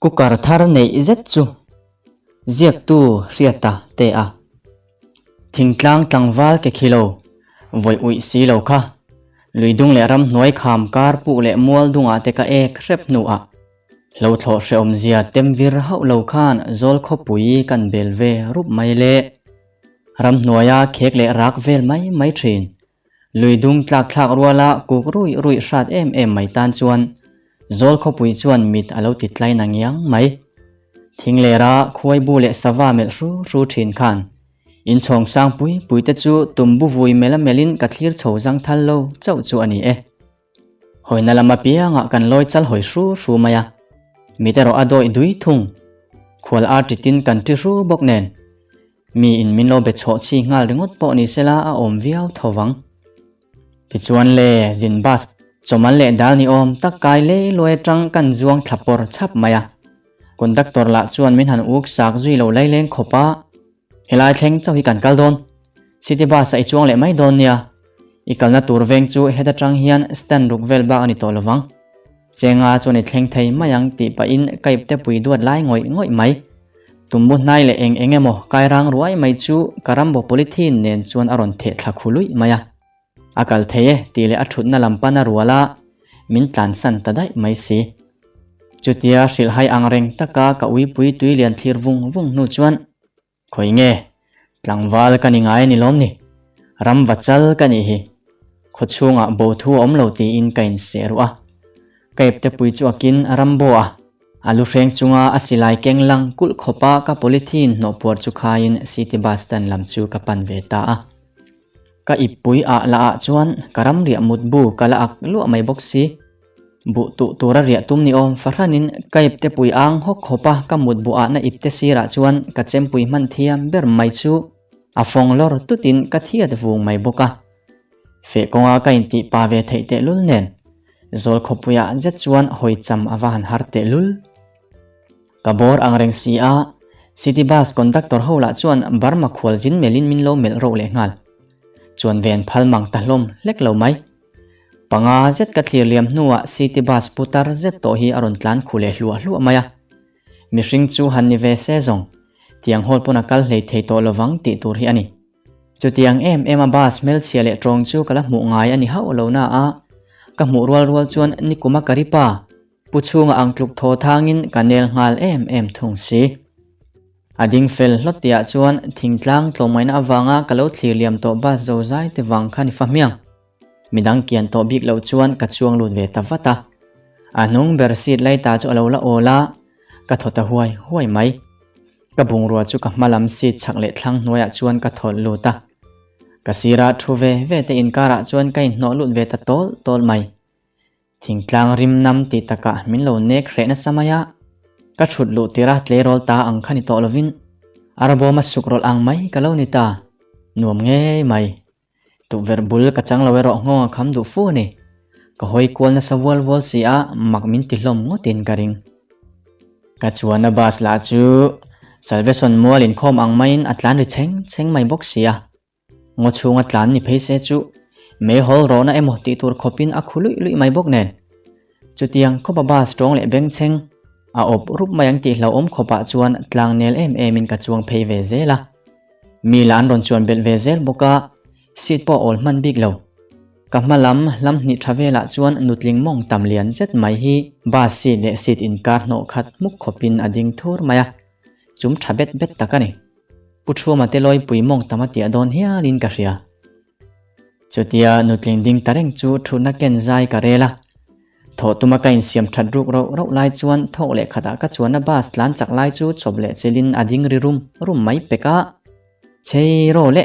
Cooker thar neih zet chu ziaktu hriata te a. Thingtlang tlangval ke khi lo, vawi uih si lo kha. Luidung leh ramhnuai kham kar puk leh mual dungah te ka ek hrep hnuah hlo thlawh hrehawm zia tem vir hauh lo khan zawl khawpui kan bel ve rup mai le. Ramhnuaia khek leh rak vel mai mai thin. Lui dung tlak thlak ruala kuk ruih ruih hrat em em mai tan chuan zawl khawpui chuan mit a lo ti tlai na ngiang mai. Thinglera khuai bu leh sava melh hru hru thin khan inchhawng sang pui pui te chu tum bu vui mela melhin ka thlir chho zang thal lo chauh chu a ni e. Hawina lam apiangah kan lawi chal hawi hru hru mai a, mit erawh a dawih dui thung. Khual ar titin kan ti hru bawk nen. Mi in min lo be chhawh chhi nghal ringawt pawh ni sela a awm viau tho vang. Tichuan le, zin bus chawmal leh dal ni awm tak kai lei luai atang kan zuang thla pawr chhap mai a. Conductor lah chuan min han uk sak zui lo laileng khawp a. Helai thleng chauh hi kan kal dawn. City bus ah i chuang leh mai dawn nia. I kalna tur veng chu heta tang hian stand ruk vel bak a ni tawh lovang. Chenga chuan i thleng thei mai ang tih pahin ka ipte pui duat lai ngawih ngawih mai. Tumbu hnai leh eng eng emaw kai rang ruai mai chu ka rambo polythene nen chuan a rawn theh thla khu luih mai a. A kal thei e tih leh a thutna lam pan a rual a, min tlansan ta daih mai si. Chutia hrilhhai ang reng taka ka uipui tui lian thlir vung vung hnu chuan, Khawi nge? Tlangval ka ni ngai a ni lawm ni? Ram va chal ka nih hi. Khawchhungah bo thu a awm lo tiin ka inseh ruh a. Ka ipte pui chu akin a ram bo a. A lu hreng chunga a silai keng lang kulh khawpa ka polythene hnawhpuar chu khaiin city bus stand lam chu ka pan ve ta a. Ka ippui ah lah ah chuan ka ram riah mut bu ka la ak luah mai bawk si. Buh tuh tura riah tum ni awm fahranin ka ipte pui ang hawk khawp a ka mut buh ahna ipte sirah chuan ka chempui hman thiam ber mai chu a fawng lawr tutin ka thiat vung mai bawk a. Feh kawnga ka intih pa ve theih tehlul nen zawl khawpuiah zet chuan hawi cham a va han har tehlul. Ka bawr ang reng si a, city bus conductor ho lah chuan Burma khual zin melhin min lo melh rauh leh nghal. Chuan ven phal mang ta hlawm hlek lo mai. Panga zet ka thlir liam hnuah city bus putar zet tawh hi a rawn tlan khu leh hluah hluah mai a. Mihring chu han ni ve se zawng, tiang hawl pawn a kal hlei thei tawh lovang tih tur hi a ni. Chutiang em em a bus hmelchhia leh tawng chu ka la hmuh ngai a ni hauh lo na a, ka hmuh rual rual chuan nikuma ka ri pa, Pu chhunga ang tluk thaw thangin ka nel nghal em em thung si. A ding fel hlawt tihah chuan thingtlang tlawmngaihna avanga ka lo thlir liam tawh bus zo zai te vang kha ni fa hmiang. Midang kian tawh bik loh chuan ka chuang lut ve ta vat a. A hnung ber seat lai ta chu a lo la awl a, ka thaw ta huai huai mai. Ka bungrua chu ka hma lam seat chhak leh thlang hnuaiah chuan ka thawlh lut a. Ka sira thu ve ve te inkarah chuan ka inhnawh lut ve ta tawl tawl mai. Thingtlang rim nam tih takah min lo nek hreh nasa mai a, ka thut luh tirh a tleirawl ta ang kha ni tawh lovin arbawm a suk rawlh ang mai ka lo ni ta, nuam ngei mai. Tukverh bul ka chang lo erawh nghawng a kham duh fu a ni. Ka hawi kual nasa vual vual si a, mak min ti hlawm ngawtin ka ring. Ka chuanna bus lah chu Salvation mual inkhawm ang maiin a tlan ri chheng chheng mai bawk si a. Ngaw chhunga tlan ni phei se chu meihawl rawhna emaw tih tur khawpin a khu luih luih mai bawk nen. Chutiang khawpa bus tawng leh bengchheng a awp rup mai ang tih hlauhawm khawpah chuan tlang nel em emin ka chuang phei ve zel a. Mi lah an rawn chuan belh ve zel bawk a, seat pawh a awl hman bik lo. Ka hma lam hlam hnih tha velah chuan nutling mawng tam lian zet mai hi bus seat leh seat inkar hnawh khat hmuk khawpin a ding thur mai a, chum tha bet bet tak a ni. Pu Thuama te lawipui mawng tam a tiah dawn hialin ka hria. Chutia nutling ding ta reng chu thutna ken zai ka rel a. Thawh tuma ka insiam that ruk rauh rauh lai chuan thawk leh khatah ka chuanna bus tlan chak lai chu chawp leh chelin a ding ri rum rum mai pek a. Chei raw le,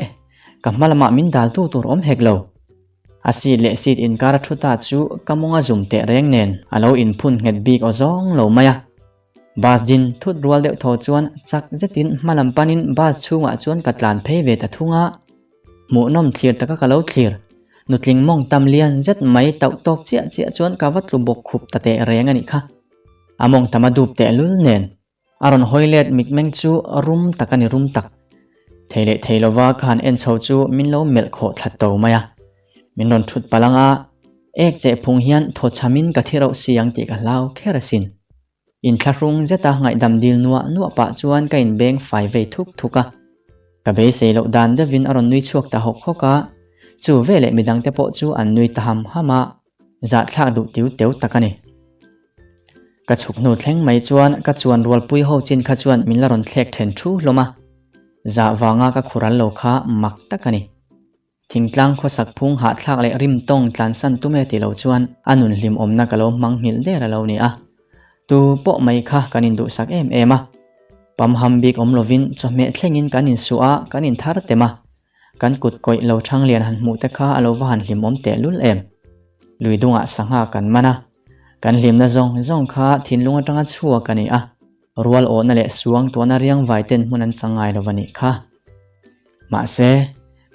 ka hma lamah min daltu tur awm hek lo. A seat leh seat inkar a thu ta chu ka mawng a zum teh reng nen a lo inphun nghet bik aw zawng lo mai a. Bus din thut rual deuh thaw chuan chak zetin hma lam panin bus chhungah chuan ka tlan phei ve ta thung a. Hmuhnawm thlir taka ka lo thlir. Nutling mawng tam lian zet mai tauh tawk chiah chiah chuan ka va tlu bawk khup ta teh reng a nih kha. A mawng tam a dup teh lul nen. A rawn hawi let mitmeng chu rum tak a ni rum tak. Thei leh thei lova ka han en chho chu min lo melh khawh thla to mai a. Min rawn thut palh ang a, ek cheh phung hian thaw chhamin ka thi rauh si ang tih ka hlau kher asin. Inthlahrung zeta ngaihdam dil nuah nuah pah chuan ka inbeng fai vei thuk thuk a. Ka beisei loh dan deuhin a rawn nui chhuak ta hawk hawk a, chu veleh midangte pawh chu an nui ta ham ham a, zahthlak duh tiu teu tak a ni. Ka chhuk hnu thleng mai chuan ka chuan rualpui ho chin kha chuan min la rawn thlek then thu hlawm a, zah vanga ka khural lo kha mak tak a ni. Thingtlang khawsak phung hahthlak leh rimtawng tlansan tum e ti lo chuan a nun hlimawmna ka lo hmang nghilh der a lo ni a. Tu pawh mai kha kan induhsak em em a. Pamham bik awm lovin chawhmeh thlengin kan insuh a, kan inthar tem a. Kan kut kawih lo thang lian han hmuh te kha a lo va han hlimawm tehlul em. Lui dungah sangha kan man a. Kan hlimna zawng zawng kha thinlung atanga chhuak a ni a. Rual awhna leh suang tuahna riang vai ten hmun an chang ngai lo va nih kha. Mahse,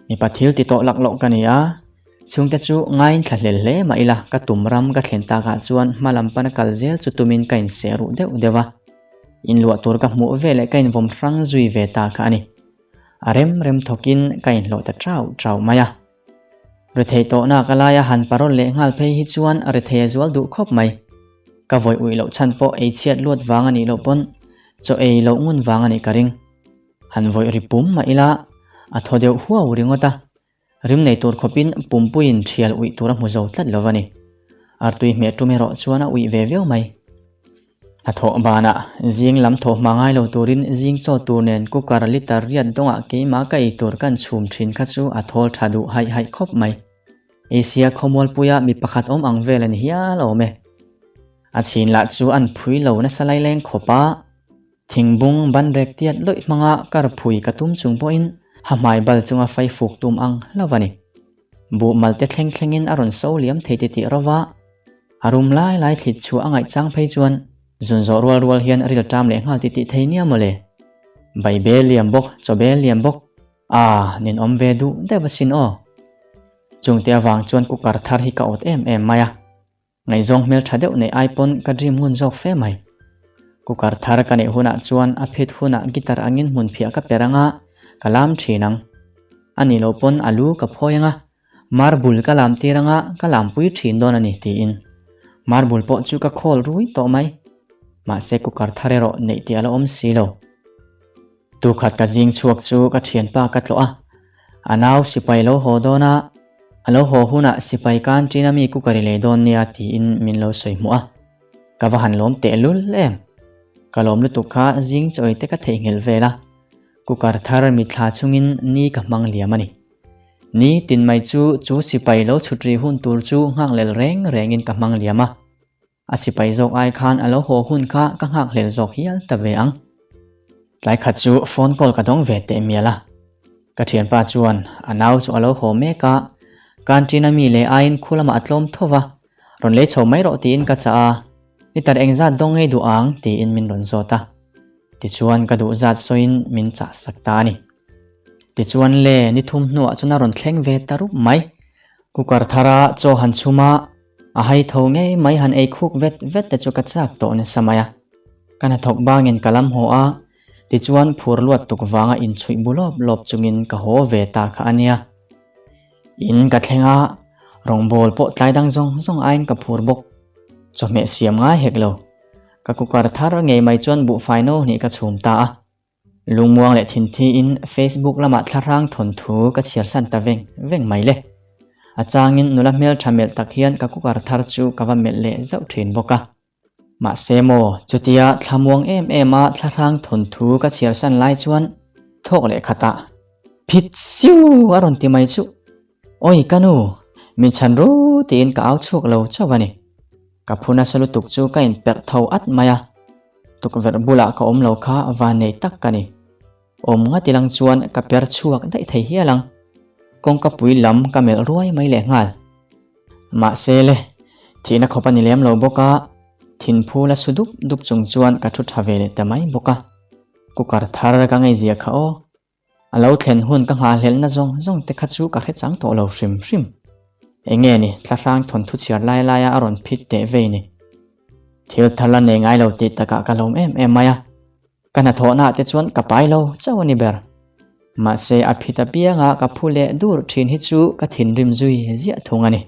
mipa thil ti tawh lak loh ka ni a, chhungte chu ngaiin thla hlel hle mah ila ka tum ram ka thlen takah chuan hma lam pana kal zel chu tumin ka inseh ruh deuh deuh a. Inluah tur ka hmuh veleh ka invawm hrang zui ve ta kha a ni. A rem rem thawkin ka inhlawh ta trau trau mai a. Rethei tawhna ka laia han parawl leh nghal phei hi chuan rethei a zual duh khawp mai. Ka vawi uih loh chhan pawh ei chhiat luat vang a nih loh pawn chaw ei loh ngun vang a nih ka ring. Han vawi ri pum mah ila a thaw deuh huau ringawt a, rim nei tur khawpin pumpuiin thial uih tur a hmu zo tlat lo va ni. Artui hmeh tum erawh chuan a uih ve viau mai. A thawh banah zing lam thawh hma ngai lo turin zing chaw tur nen cooker litre riat dawngah keimah ka ei tur kan chhum thin kha chu a thawl tha duh haih haih khawp mai. Asia khawmualpuia mi pakhat awm ang vel a ni hial awm e. A chhin lah chu an phui lo nasa laileng khawp a, thingbung banrek tiat lawih hmanga kar phui ka tum chung pawhin ha hmai bal chunga fai fuk tum ang hlauh a ni. Buh malte thleng thlengin a rawn so liam thei ti tih ro va, a rum lai lai thlit chhuah a ngaih chang phei chuan zun zawh rual rual hian a ril ṭam leh nghal ti tih thei nia mawle. Baibel liam bawk, chawbel liam bawk, aa nin awm ve duh deuh asin aw. Chungte avang chuan cooker thar hi ka awt em em mai a. Ngaihzawng hmel tha deuh neih ai pawn ka dream ngun zawk fe mai. Cooker thar ka neih hunah chuan a phit hunah guitar angin hmun phiah ka per anga ka lam thin ang. A nih loh pawn a lu ka phawi anga marble ka lam tir anga ka lampui thin dawn a ni tiin marble pawh chu ka khawl rui tawh mai. Mahse cooker thar erawh neih tih a la awm si lo. Tukhat ka zing chhuak chu ka thianpa ka tlawh a, a nau sipai lo haw dawn a, a lo haw hunah sipai canteen a mi cookery lei dawn nia tiin min lo sawi hmuh a, ka va han lawm tehlul em. Ka lawm lutuk kha zing chawi te ka theihnghilh vel a, cooker thar mitthla chungin ni ka hmang liam a ni. Ni tin mai chu chu sipai lo chhut ri hun tur chu nghakhlel reng rengin ka hmang liam a. A sipai zawk ai khan a lo haw hun kha ka nghakhlel zawk hial ta ve ang. Tlai khat chu phone call ka dawng ve teh mial a. Ka thianpa chuan a nau chu a lo haw mek a, canteen a mi leh aiin khu lamah a tlawm tho va, rawn lei chho mai rawh tiin ka chah a, litre engzat dawng ngei duh ang tiin min rawn zawt a. Tichuan ka duh zat sawiin min chah sak ta a ni. Tichuan le ni thum hnuah chuan a rawn thleng ve ta rup mai. Cooker thara chaw han chhum a, A hai tho ngei mai han ei khuk vet vet te chu ka chak tawh nasa mai a. Ka hnathawk bangin ka lam haw a, tichuan phur luat tuk vanga inchhuih bu lawp lawp chungin ka haw ve ta kha a nia. In ka thleng a, rawngbawl pawh tlai dang zawng zawng aiin ka phur bawk. Chawhmeh siam ngai hek lo. Ka cooker thar ngei mai chuan buhfai no hnih ka chhum ta a. Lungmuang leh thinthiin Facebook lamah thlahrang thawnthu ka chhiarsan ta veng veng mai le. A changin nula hmeltha melh tak hian ka cooker thar chu ka va melh leh zauh thin bawk a. Mahse maw, chutia thlamuang em em a thlahrang thawnthu ka chhiarsan lai chuan thawk leh khatah Phit siu a rawn ti mai chuh. Awi ka nu, min chhan ru tiin ka au chhuak lo chauh a ni. Ka phu nasa lutuk chu ka inperh tho at mai a. Tukverh bulah ka awm lo kha van nei tak ka ni. Awm ngati lang chuan ka per chhuak daih thei hial ang. Kawngka pui lam ka melh ruai mai leh nghal. Mahse le, thihna khawp a ni lem lo bawk a, thinphu la su dup dup chung chuan ka thu tha ve leh ta mai bawk a. Cooker thar ka ngaihzia kha aw. A lo thlen hun ka nghahhlelhna zawng zawng te kha chu ka hre chang tawh lo hrim hrim. Enge ni, thlahrang thawnthu chhiar lai laia a rawn phit teh vei ni. Thil thar la nei ngai lo tih takah ka lawm em em mai a. Ka hnathawhnaah te chuan ka pai lo chauh a ni ber. Mahse a phit apianga ka phu leh dur thin hi chu ka thinrim zui ziah thung a ni.